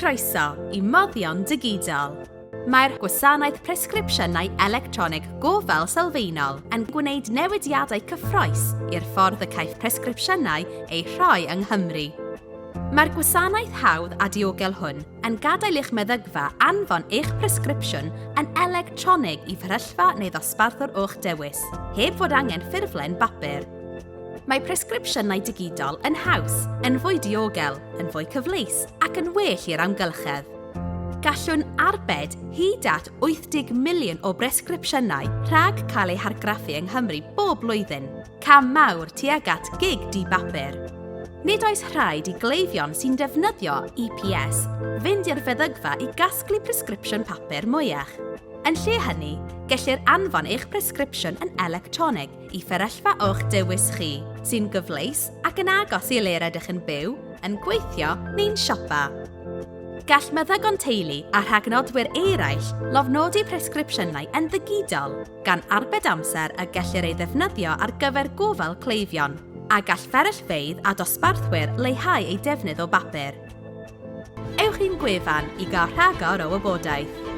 Croeso i Moddion Digidol. Mae'r gwasanaeth presgripsiynau electronig gofal sylfaenol yn gwneud newidiadau cyffrous i'r ffordd y caiff presgripsiynau eu rhoi yng Nghymru. Mae'r gwasanaeth hawdd a diogel hwn yn gadael i'ch meddygfa anfon eich presgripsiwn yn electronig i fferyllfa neu ddosbarthwr o'ch dewis, heb fod angen ffurflen bapur. Mae presgripsiynau digidol yn haws, yn fwy diogel, yn fwy cyfleus ac yn well i'r amgylchedd. Gallwn arbed hyd at 80 miliwn o bresgripsiynau rhag cael eu hargraffu yng Nghymru bob blwyddyn, cam mawr tuag at gig di-bapur. Nid oes rhaid i gleifion sy'n defnyddio EPS fynd i'r feddygfa i gasglu presgripsiwn papur mwyach. Yn lle hynny, gellir anfon eich presgripsiwn yn electronig i fferyllfa o'ch dewis chi, sy'n gyfleus ac yn agos i le rydych yn byw, yn gweithio neu'n siopa. Gall meddygon teulu a rhagnodwyr eraill lofnodi presgripsiynau yn ddigidol, gan arbed amser y gellir ei ddefnyddio ar gyfer gofal cleifion, a gall fferyllfeydd a dosbarthwyr leihau eu defnydd o bapur. Ewch i'n gwefan i gael rhagor o wybodaeth.